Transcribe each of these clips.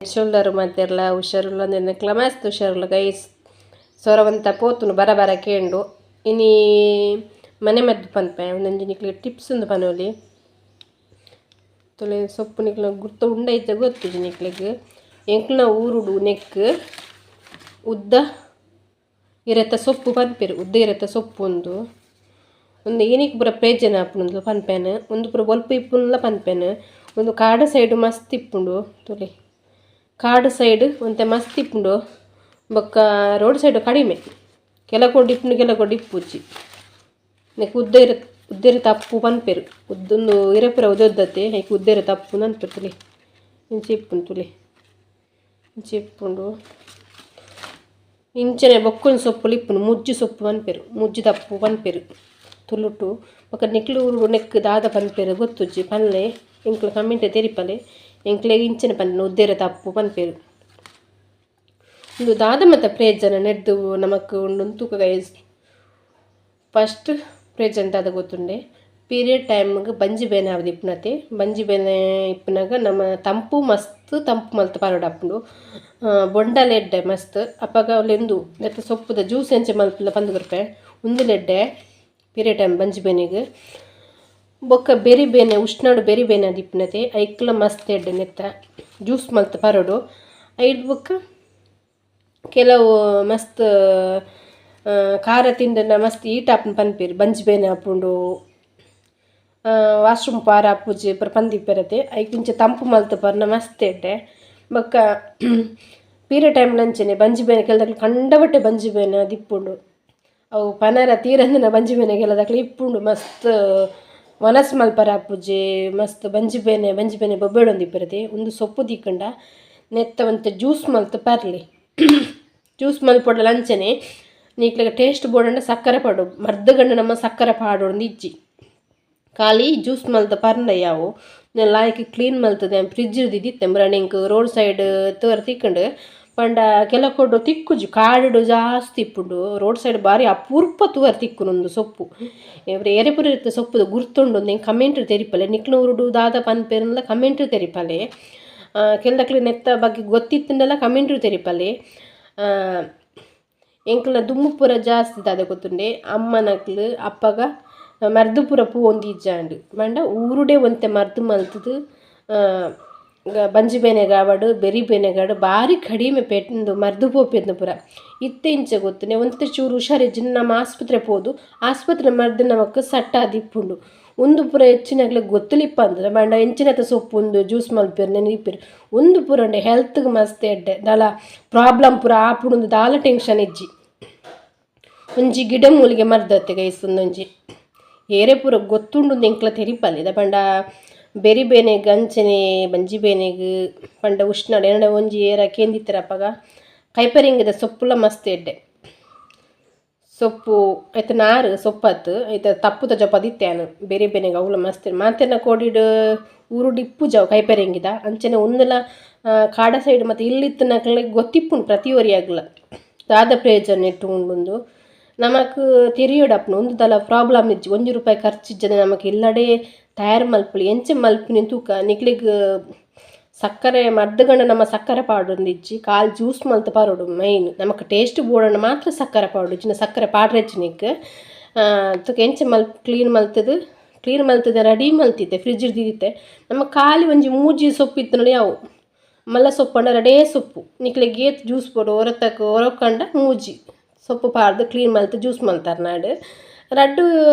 ಎಂಚುಲ್ಲರು ಮಾತೆರ್ಲ ಹುಷಾರುಲ್ಲ ನೆನಕ್ಲ ಮಸ್ತ್ ಹುಷಾರುಲ್ಲ ಗೈಸ್. ಸೊರವಂತ ಪೋತುನು ಬರ ಬರ ಕೇಂಡು ಇನಿ ಮನೆ ಮದ್ದು ಪನ್ಪೆ ಒಂದೊಂಜಿ ನಿಕ್ಲೆ ಟಿಪ್ಸ್ ಉಂದು ಪನೊಲಿ. ತೊಲೆ ಸೊಪ್ಪು ನಿಕ್ಲ ಗುರ್ತ ಉಂಡೈತೆ ಗೊತ್ತುಜಿ ನಿಕ್ಲೆಗ್. ಎಂಕ್ಲ ಊರುಡು ನೆಕ್ ಉದ್ದ ಇರೆತ ಸೊಪ್ಪು ಪನ್ಪೆರ್, ಉದ್ದ ಇರೆತ ಸೊಪ್ಪು ಉಂದು. ಉಂದು ಏನಿಕ್ ಪೂರ ಪ್ರೇಜನ ಆಪುಂಡು ಪನ್ಪೆನ್. ಉಂದು ಪೂರ ಒಲ್ಪ ಇಪ್ಪುನ್ಲ ಪನ್ಪೆನ್. ಉಂದು ಕಾಡು ಸೈಡ್ ಮಸ್ತ್ ಇಪ್ಪುಂಡು ತೂಲೆ. ಕಾಡು ಸೈಡ್ ಒಂತೆ ಮಸ್ತ್ ಇಪ್ಪುಂಡು ಬೊಕ್ಕ ರೋಡ್ ಸೈಡ್ ಕಡಿಮೆ. ಕೆಲ ಕೊಡಿ ಇಪ್ಪುಂಡು, ಕೆಲ ಕೊಡಿ ಇಪ್ಪುಜಿ. ನೆಕ್ ಉದ್ದ ಇರೆ ಉದ್ದ ಇರೆ ತಪ್ಪು ಪನ್ಪೆರ್. ಉದ್ದುಂದು ಇರೆ ಪೂರ ಉದ್ದುದ್ದತೆ ಐಕ್ ಉದ್ದ ಇರೆ ತಪ್ಪು ಪನ್ಪೆರ್. ತೂಲೆ ಇಂಚ ಇಪ್ಪುಂಡು, ತೂಲೆ ಇಂಚ ಇಪ್ಪುಂಡು. ಇಂಚನೆ ಬೊಕ್ಕೊಂಜಿ ಸೊಪ್ಪುಲು ಇಪ್ಪುಂಡು, ಮುಜ್ಜು ಸೊಪ್ಪು ಪನ್ಪೆರ್, ಮುಜ್ಜು ತಪ್ಪು ಪನ್ಪೆರ್ ತುಳುಟು. ಬೊಕ್ಕ ನಿಕ್ಲು ನೆಕ್ ದಾದ ಪನ್ಪೆರ್ ಗೊತ್ತುಜ್ಜಿ, ಪನ್ಲೆ ಎಂಕ್ಲು ಕಮೆಂಟ್ ತೆರಿಪಲೆ. ಎಂಕ್ಲೆಗ್ ಇಂಚನೆ ಪನ್ಪುನ ಉದ್ದೇರ ತಪ್ಪು ಪನ್ಪೆರ್. ಉಂದು ದಾದ ಮಾತ ಪ್ರಯೋಜನ ನೆಡ್ದು ನಮಕ್ ಉಂಡು ತೂಕ ಗೈಸ್. ಫಸ್ಟ್ ಪ್ರಯೋಜನ ದಾದ ಗೊತ್ತುಂಡೆ? ಪೀರಿಯಡ್ ಟೈಮ್ಗೆ ಬಂಜಿ ಬೇನೆ ಆವದು ಇಪ್ಪುನತೆ. ಬಂಜಿ ಬೇನೆ ಇಪ್ಪುನಗ ನಮ್ಮ ತಂಪು ಮಸ್ತ್ ತಂಪು ಮಲ್ತ್ ಪರೊಡಾಪುಂಡು. ಬೊಂಡಲ ಎಡ್ಡೆ ಮಸ್ತ್ ಅಪಗ ಉಂದು ನೆತ್ತ ಸೊಪ್ಪುದ ಜ್ಯೂಸ್ ಎಂಚ ಮಲ್ಪುಲ ಪಂದ್ ಕೊರ್ಪೆ. ಉಂದುಲ ಎಡ್ಡೆ ಪೀರಿಯಡ್ ಟೈಮ್ ಬಂಜಿ ಬೇನೆಗ್. ಬೊಕ್ಕ ಬೆರಿ ಬೇನೆ, ಉಷ್ಣಡ್ ಬೆರಿ ಬೇನೆ ಆದಿಪ್ಪುನತೆ, ಐಕ್ಲ ಮಸ್ತ್ ಎಡ್ಡೆ ನೆತ್ತ ಜ್ಯೂಸ್ ಮಲ್ತ್ ಪರೊಡು. ಐಡ್ ಬೊಕ್ಕ ಕೆಲವು ಮಸ್ತ್ ಖಾರ ತಿಂಡನ ಮಸ್ತ್ ಈಟ್ ಆಪುಂಡು ಪನ್ಪೆರ್, ಬಂಜಿ ಬೇನೆ ಆಪುಂಡು, ವಾಶ್ರೂಮ್ ಪಾರ ಆಪುಜಿ ಪೂರ ಪಂದಿಪ್ಪೆರತೆ. ಐಕ್ ಇಂಚ ತಂಪು ಮಲ್ತ್ ಪರ್ನ ಮಸ್ತ್ ಎಡ್ಡೆ. ಬೊಕ್ಕ ಪೀರಿಯಡ್ ಟೈಮ್ ಅಂಚನೆ ಬಂಜಿ ಬೇನೆ ಕೆಲದಕ್ಲು ಕಂಡಬಟ್ಟೆ ಬಂಜಿ ಬೇನೆ ಆದಿಪ್ಪುಂಡು. ಅವು ಪನರ ತೀರಂದಿನ ಬಂಜಿ ಬೇನೆ ಕೆಲದಕ್ಲು ಇಪ್ಪುಂಡು. ಮಸ್ತ್ ವನಸ್ ಮಲ್ಪರ ಆಪುಜಿ, ಮಸ್ತ್ ಬಂಜಿ ಬೇನೆ ಬಂಜಿ ಬೇನೆ ಬೊಬ್ಬೆಡೊಂದಿಪ್ಪೆರತೆ. ಉಂದು ಸೊಪ್ಪು ತಿಕ್ಕಂಡ ನೆತ್ತ ಒಂತೆ ಜ್ಯೂಸ್ ಮಲ್ತ್ ಪರ್ಲಿ. ಜ್ಯೂಸ್ ಮಲ್ಪೊಡಲ ಅಂಚನೆ ನಿಕ್ಲೆಗ್ ಟೇಸ್ಟ್ ಬೋಡಂಡ ಸಕ್ಕರೆ ಪಾಡು. ಮರ್ದ್ ಗಂಡ ನಮ್ಮ ಸಕ್ಕರೆ ಪಾಡೊಂದು ಇಜ್ಜಿ, ಖಾಲಿ ಜ್ಯೂಸ್ ಮಲ್ತ್ ಪರ್ಂಡ ಯಾವು. ಲಾಯ್ಕ್ ಕ್ಲೀನ್ ಮಲ್ತದೆ ಫ್ರಿಜ್ ದಿದಿತ್ತೆ ಎಂಕ್ ರೋಡ್ ಸೈಡ್ ತೂವರೆ ತಿಕ್ಕುಂಡು. ಪಂಡ ಕೆಲ ಕೊಡು ತಿಕ್ಕುಜಿ, ಕಾಡುಡು ಜಾಸ್ತಿ ಇಪ್ಪುಂಡು. ರೋಡ್ ಸೈಡ್ ಬಾರಿ ಅಪೂರ್ಪ ತೂವರೆ ತಿಕ್ಕುನು ಉಂದು ಸೊಪ್ಪು. ಏರೆ ಪೂರ ಇತ್ತೆ ಸೊಪ್ಪುದ ಗುರ್ತುಂಡು ಎಂಕ್ ಕಮೆಂಟ್ ತೆರಿಪಲೆ. ನಿಕ್ಲ್ನ ಊರುಡು ದಾದ ಪನ್ಪೆರ್ನ್ಲ ಕಮೆಂಟ್ ತೆರಿಪಲೆ. ಕೆಲದಕ್ಲೆ ನೆತ್ತ ಬಗ್ಗೆ ಗೊತ್ತಿತ್ತುಂಡಲ ಕಮೆಂಟ್ ತೆರಿಪಲೆ. ಎಂಕ್ಲ ದುಂಬು ಪೂರ ಜಾಸ್ತಿ ದಾದ ಗೊತ್ತುಂಡೆ, ಅಮ್ಮನಕ್ಲು ಅಪ್ಪಗ ಮರ್ದ್ ಪೂರ ಪೋವೊಂದಿಜ್ಜಾಂಡ್. ಪಂಡ ಊರುಡೆ ಒಂತೆ ಮರ್ದ್ ಮಲ್ತುದು ಬಂಜಿ ಬೇನೆಗಾವಡ್ ಬೆರಿ ಬೇನೆಗಾವಡ್ ಬಾರಿ ಕಡಿಮೆ ಪೆಂದು ಮರ್ದ್ ಪೋಪೆರ್ನ ಪೂರ. ಇತ್ತೆ ಇಂಚ ಗೊತ್ತುಂಡೆ, ಒಂತೆ ಚೂರು ಹುಷಾರಿಜ್ಜಿಂಡ ನಮ ಆಸ್ಪತ್ರೆ ಪೋದು ಆಸ್ಪತ್ರೆ ಮರ್ದ್ ನಮಕ್ ಸಟ್ ಆದಿಪ್ಪುಂಡು. ಉಂದು ಪೂರ ಹೆಚ್ಚಿನಕ್ಲೆಗ್ ಗೊತ್ತುಲಿಪ್ಪಂದ್. ಪಂಡ ಎಂಚಿನತ ಸೊಪ್ಪು ಉಂದು ಜ್ಯೂಸ್ ಮಲ್ಪೆರ್ ನೆನಪೆರ್. ಉಂದು ಪೂರ ಉಂಡೆ ಹೆಲ್ತ್ಗ್ ಮಸ್ತ್ ಎಡ್ಡೆ. ದಾಲ ಪ್ರಾಬ್ಲಮ್ ಪೂರ ಆಪುಂಡು ದಾಲ ಟೆನ್ಷನ್ ಇಜ್ಜಿ. ಒಂಜಿ ಗಿಡ ಮೂಲಿಗೆ ಮರ್ದತ್ತೆ ಗೈಸ್. ಉಂದೊಂಜಿ ಏರೆ ಪೂರ ಗೊತ್ತುಂಡು ಎಂಕ್ಲ ತೆರಿಪಲೆ. ದಾಯೆ ಪಂಡ ಬೆರಿ ಬೇನೆಗ್ ಅಂಚನೆ ಬಂಜಿ ಬೇನೆಗ್ ಪಂಡ ಉಷ್ಣ ಎನ್ನಡ ಒಂಜಿ ಏರ ಕೇಂದಿತ್ತೆರ್ ಅಪಗ ಕೈಪರಿಂಗದ ಸೊಪ್ಪುಲ ಮಸ್ತ್ ಎಡ್ಡೆ. ಸೊಪ್ಪು ಐತ ನಾರು ಸೊಪ್ಪತ್ತು ಐತ ತಪ್ಪುದ ಜಪದಿತ್ತೆ ಯಾನ್ ಬೆರಿ ಬೇನೆಗ್ ಅವುಲ ಮಸ್ತ್. ಮಾತೆರ್ನ ಕೋಡಿಡ್ ಊರುಡು ಇಪ್ಪುಜವು ಕೈಪೆರಿಂಗಿದ. ಅಂಚನೆ ಉಂದುಲ ಕಾಡ ಸೈಡ್ ಮತ್ತೆ ಇಲ್ಲಿತ್ತಿನಕ್ಲೆಗ್ ಗೊತ್ತಿಪ್ಪುಂಡು ಪ್ರತಿ ಒರಿಯಗ್ಲ ದಾದ ಪ್ರಯೋಜನ ನೆಟ್ಟ್ ಉಂಡುಂದು. ನಮಕ್ ತೆರಿಯೊಡಾಪುಂಡು. ಉಂದು ದಾಲ ಪ್ರಾಬ್ಲಮ್ ಇಜ್ಜಿ, ಒಂಜಿ ರೂಪಾಯಿ ಖರ್ಚು ಇಜ್ಜಂದೆ ನಮಕ್ ಇಲ್ಲಡೆ ತಯಾರು ಮಲ್ಪೊಲಿ. ಎಂಚ ಮಲ್ಪುನಿ ತೂಕ. ನಿಕ್ಲೆಗ್ ಸಕ್ಕರೆ ಮರ್ದ್ ಗಂಡ ನಮ ಸಕ್ಕರೆ ಪಾಡೊಂದಿಜ್ಜಿ, ಖಾಲಿ ಜ್ಯೂಸ್ ಮಲ್ತ್ ಪರೊಡು. ಮೈನ್ ನಮಕ್ ಟೇಸ್ಟ್ ಬೋಡಂಡ ಮಾತ್ರ ಸಕ್ಕರೆ ಪಾಡೊಡು, ಇಜ್ಜಿಂಡ ಸಕ್ಕರೆ ಪಾಡ್ರೆ ಇಜ್ಜಿ ನೆಕ್. ತೂಕ ಎಂಚ ಮಲ್ಪ್ ಕ್ಲೀನ್ ಮಲ್ತುದು, ಕ್ಲೀನ್ ಮಲ್ತುದು ರೆಡಿ ಮಲ್ತಿತ್ತೆ, ಫ್ರಿಜ್ ದೀದಿತ್ತೆ. ನಮ ಖಾಲಿ ಒಂಜಿ ಮೂಜಿ ಸೊಪ್ಪು ಇತ್ತ್ಂಡ ಯಾವು. ಮಲ್ಲ ಸೊಪ್ಪು ಪಂಡ ರಡ್ಡೇ ಸೊಪ್ಪು. ನಿಕ್ಲೆಗ್ ಏತ್ ಜ್ಯೂಸ್ ಬೋಡು ಒರತಕ್ ಒರಕಂಡ ಮೂಜಿ ಸೊಪ್ಪು ಪಾಡ್ದು ಕ್ಲೀನ್ ಮಲ್ತ್ ಜ್ಯೂಸ್ ಮಲ್ತರ್ನಾಡ್. ರಡ್ಡ್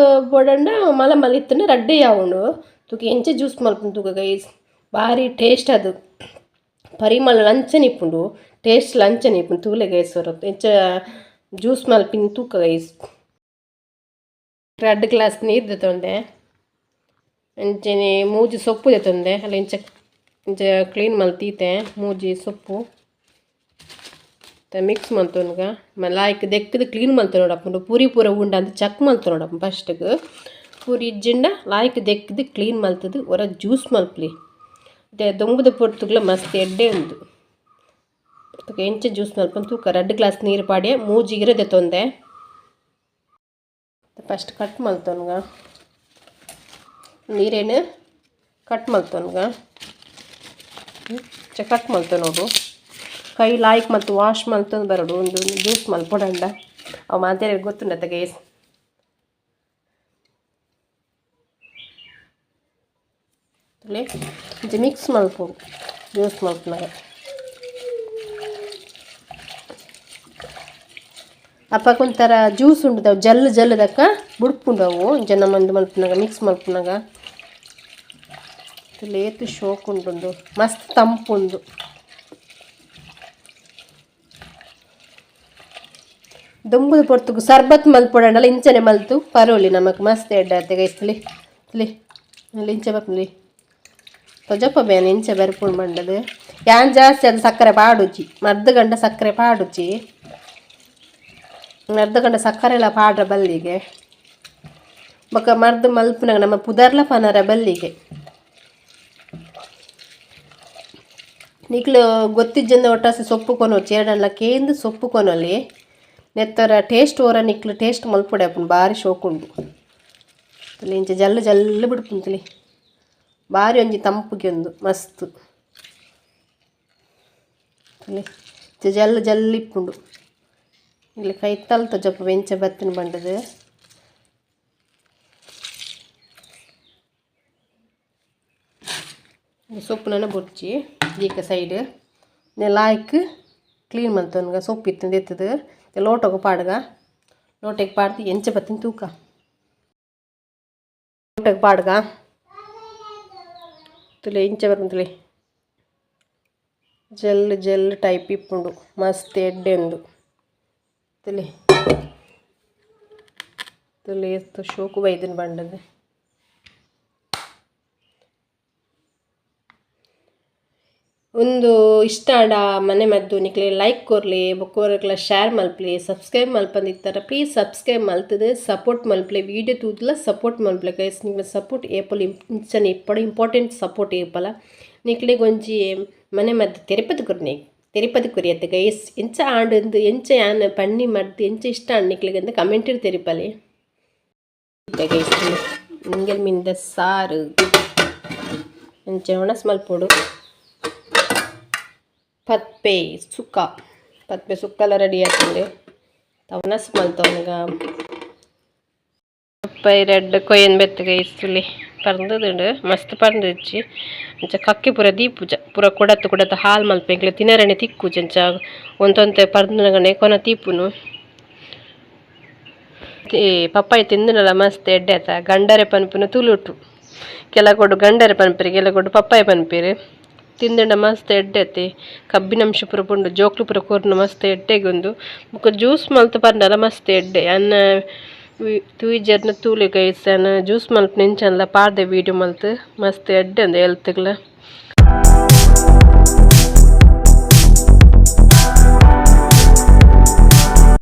ಬೋಡಂಡ ಮಲ್ಲ ಮಲ್ಲ ಇತ್ತ್ಂಡ ರಡ್ಡೇ ಯಾವುಂಡು. ತೂಕ ಎಂಚ ಜ್ಯೂಸ್ ಮಲ್ಪುನು ತೂಕ ಗೈಸ್. ಬಾರಿ ಟೇಸ್ಟ್ ಅದು, ಪರಿಮಳ ಅಂಚನೆ ಇಪ್ಪುಂಡು, ಟೇಸ್ಟ್ ಲ ಅಂಚನೆ ಇಪ್ಪುಂಡು. ತೂಲೆ ಗೈಸ್, ಒರ ಎಂಚ ಜ್ಯೂಸ್ ಮಲ್ಪಿನ ತೂಕ ಗೈಸ್. ರಡ್ಡ್ ಗ್ಲಾಸ್ ನೀರು ದೆತೊಂಡೆ, ಅಂಚನೆ ಮೂಜಿ ಸೊಪ್ಪು ದೆತೊಂಡೆ. ಅಲ್ಲ ಇಂಚ ಇಂಚ ಕ್ಲೀನ್ ಮಲ್ತೀತೆ ಮೂಜಿ ಸೊಪ್ಪು ಮಿಕ್ಸ್ ಮಲ್ತೊನ್ಗ. ಲಾಯ್ಕ್ ದೆಕ್ಕದು ಕ್ಲೀನ್ ಮಲ್ತೊನೊಡಾಪುಂಡು. ಪುರಿ ಪೂರ ಉಂಡಂದ್ ಚೆಕ್ ಮಲ್ತೊನೊಡಾಪುಂಡು ಫಸ್ಟ್ಗ್. ಪುರಿ ಇಜ್ಜಿಂಡ ಲಾಯ್ಕ್ ದೆಕ್ಕದು ಕ್ಲೀನ್ ಮಲ್ತುದು ಒರ ಜ್ಯೂಸ್ ಮಲ್ಪುಲಿ. ದೊಂಬುದ ಪೊರ್ತುಗ್ಲ ಮಸ್ತ್ ಎಡ್ಡೆ ಉಂದು. ತೂಕ ಎಂಚ ಜ್ಯೂಸ್ ಮಲ್ಪುನು ತೂಕ. ರಡ್ಡ್ ಗ್ಲಾಸ್ ನೀರು ಪಾಡ್ಯ, ಮೂಜಿ ಇರೆ ದೆತೊಂದೆ. ಫಸ್ಟ್ ಕಟ್ ಮಲ್ತೊನ್ಗ, ನೀರೇನು ಕಟ್ ಮಲ್ತೊನ್ಗ. ಇಂಚ ಕಟ್ ಮಲ್ತೊನೊಡು. ಕೈ ಲಾಯ್ಕ್ ಮಲ್ತು ವಾಶ್ ಮಲ್ತೊಂದು ಬರೋಡು ಒಂದು ಜ್ಯೂಸ್ ಮಲ್ಪೊಡಂಡ ಅವು ಮಾತೆರೆಗ್ ಗೊತ್ತುಂಡತ್ತ ಗೈಸ್. ತೂಲೆ ಇಂಚ ಮಿಕ್ಸ್ ಮಲ್ಪೊಡು ಜ್ಯೂಸ್ ಮಲ್ಪುನಗ. ಅಪ್ಪಗ ಒಂಥರ ಜ್ಯೂಸ್ ಉಂಡು ಜಲ್ಲು ಜಲ್ಲುದಕ್ಕ ಬುಡ್ಪುಂಡು ಅವು ಇಂಚ ನಮ ಉಂದು ಮಲ್ಪುನಗ ಮಿಕ್ಸ್ ಮಲ್ಪುನಗ. ಏತ್ ಶೋಕು ಉಂಡು, ಮಸ್ತ್ ತಂಪುಂಡು. ದುಂಬುದ ಪೊರ್ತುಗು ಸರ್ಬತ್ ಮಲ್ಪೊಡಂಡಲ ಇಂಚನೆ ಮಲ್ತು ಪರೋಲಿ ನಮಕ್ ಮಸ್ತ್ ಎಡ್ಡೆ ಆತೆ ಗೈಸ್. ತೂಲೆ ತೂಲೆ ಇಂಚ ಬರ್ಪುಂಡು ತೊಜಪ್ಪ ಬೇನೆ ಇಂಚ ಬರ್ಪುಂಡು ಬಂಡದು. ಯಾನ್ ಜಾಸ್ತಿ ಅದು ಸಕ್ಕರೆ ಪಾಡುಜಿ, ಮರ್ದ್ ಗಂಡ ಸಕ್ಕರೆ ಪಾಡುಜಿ, ಮರ್ದ್ ಗಂಡ ಸಕ್ಕರೆ ಎಲ್ಲ ಪಾಡ್ರ ಬಲ್ಲಿಗೆ. ಬೊಕ ಮರ್ದ್ ಮಲ್ಪುನಗ ನಮ್ಮ ಪುದರ್ಲ ಪನರ ಬಲ್ಲಿಗೆ. ನಿಕ್ಲು ಗೊತ್ತಿಜ್ಜಂದ ಒಟ್ಟಾಸಿ ಸೊಪ್ಪು ಕೊನೊಚ್ಚಿ ಎರಡನ್ಲ ಕೇಂದ್ ಸೊಪ್ಪು ಕೊನೊಲಿ. ನೆತ್ತರ ಟೇಸ್ಟ್ ಓರ ನಿಕ್ಲು ಟೇಸ್ಟ್ ಮಲ್ಪೊಡೆ ಆಪುಂಡು, ಬಾರಿ ಶೋಕುಂಡು. ಇಂಚ ಜಲ್ಲು ಜಲ್ಲು ಬಿಡ್ಪುಂಡು ತೂಲೆ, ಬಾರಿ ಒಂಜಿ ತಂಪುಗೆ ಉಂದು ಮಸ್ತ್. ತೂಲೆ ಇಂಚ ಜಲ್ಲು ಜಲ್ಲು ಇಪ್ಪುಂಡು. ಇಲ್ಲಿ ಕೈತಲ್ ತೊಜಪ್ಪ ಎಂಚ ಬತ್ತಿನ ಬಂಡದು. ಸೊಪ್ಪುನ ಬೊರ್ಚಿ ದೀಕ ಸೈಡ್ ಲಾಯ್ಕ್ ಕ್ಲೀನ್ ಮಲ್ತೊನ್ಗ ಸೊಪ್ಪು ಇತ್ತುಂಡು ದೆತ್ತುದು ಲೋಟೊಗು ಪಾಡ್ಗ. ಲೋಟೆಗ್ ಪಾಡ್ದು ಎಂಚ ಬತ್ತಿನ ತೂಕ. ಲೋಟೆಗ್ ಪಾಡ್ಗ ತೂಲೆ ಇಂಚ ಬರ್ಪುಂಡು ತೂಲೆ, ಜಲ್ಲು ಜಲ್ಲು ಟೈಪ್ ಇಪ್ಪುಂಡು, ಮಸ್ತ್ ಎಡ್ಡೆ ಉಂದು. ತೂಲೆ ತೂಲೆ ಏತ್ ಶೋಕು ಬೈದುಂಡು ಬಂಡದು. ಉಂದು ಇಷ್ಟ ಆಂಡ ಮನೆ ಮದ್ದು ನಿಕ್ಲೆ ಲೈಕ್ ಕೊರ್ಲೆ, ಬೊಕ್ಕ ಶೇರ್ ಮಲ್ಪಲೆ, ಸಬ್ಸ್ಕ್ರೈಬ್ ಮಲ್ಪಂದಿತ್ತರ ಪ್ಲೀಸ್ ಸಬ್ಸ್ಕ್ರೈಬ್ ಮಲ್ತುದು ಸಪೋರ್ಟ್ ಮಲ್ಪಲೆ. ವೀಡಿಯೋ ತೂದುಲ ಸಪೋರ್ಟ್ ಮಲ್ಪಲೆ ಗೈಸ್. ನಿಕ್ಲೆ ಸಪೋರ್ಟ್ ಏಪಲ ಇಂಚನೆ ಇಪ್ಪಡು, ಇಂಪಾರ್ಟೆಂಟ್ ಸಪೋರ್ಟ್ ಏಪಲ. ನಿಕ್ಲೆಗ್ ಒಂಜಿ ಮನೆ ಮದ್ದು ತೆರಿಪದು ಕೊರ್ನೆ, ತೆರಿಪದು ಕೊರಿಯತ್ತೆ ಗೈಸ್. ಎಂಚ ಆಂಡ್ ಎಂಚ ಯಾನ್ ಪನ್ನಿ ಮದ್ದು ಎಂಚ ಇಷ್ಟ ಆಂಡ್ ನಿಕ್ಲೆಗ್ ಅಂದ್ ಕಮೆಂಟ್ ತೆರಿಪಲೆ ಗೈಸ್. ನಿಂಗೆಲ್ ಮಿಂದ ಸಾರು ಎಂಚ ಒಣಸ್ ಮಲ್ಪೊಡು. ಪದ್ಪೆ ಸುಕ್ಕ, ಪದ್ಪೆ ಸುಕ್ಕಲ ರೆಡಿ ಆತುಂಡು. ಒಣಸ್ ಮಲ್ತೊನ್ಗ ಪಪ್ಪಾಯಿ ರಡ್ಡ್ ಕೊಯ್ಯೊಂದು ಬತ್ತೆ ಗೈಸ್. ತೂಲೆ ಪರ್ಂದುಂಡು, ಮಸ್ತ್ ಪರ್ಂದಿಜ್ಜಿ. ಅಂಚ ಕಕ್ಕೆ ಪೂರ ದೀಪುಜ, ಪೂರ ಕೊಡತ್ ಕೊಡತ್ ಹಾಲ್ ಮಲ್ಪೆ ಎಂಕ್ಲೆ ತಿನರೆನೆ ತಿಕ್ಕುಜಿ. ಅಂಚ ಒಂತೊಂತೆ ಪರ್ಂದುನಗನೆ ಕೊನ ದೀಪುನು. ಪಪ್ಪಾಯಿ ತಿಂದುಂಡಲ ಮಸ್ತ್ ಎಡ್ಡೆ ಆತ. ಗಂಡರೆ ಪನ್ಪುನ ತುಳುಟು, ಕೆಲಕೊಡು ಗಂಡರೆ ಪನ್ಪೆರ್, ಕೆಲಕೊಡು ಪಪ್ಪಾಯಿ ಪನ್ಪೆರ್. ತಿಂದುಂಡ ಮಸ್ತ್ ಎಡ್ಡೆ ಅತೆ, ಕಬ್ಬಿನಾಂಶ ಪೂರ ಪುಂಡು. ಜೋಕ್ಲು ಪೂರ ಕೊರ್ನ ಮಸ್ತ್ ಎಡ್ಡೆಗ್ ಉಂದು. ಬೊಕ ಜ್ಯೂಸ್ ಮಲ್ತ್ ಪರ್ಂಡಲ ಮಸ್ತ್ ಎಡ್ಡೆ. ಯಾನ್ ತೂಯಿಜೆರ್ನ ತೂಲೆ ಗೈಸ್, ಯಾನ್ ಜ್ಯೂಸ್ ಮಲ್ಪುನ ಎಂಚ ಪಾಡ್ದೆ ವೀಡಿಯೋ ಮಲ್ತ್, ಮಸ್ತ್ ಎಡ್ಡೆ ಉಂದು ಹೆಲ್ತ್ಗ್ಲ.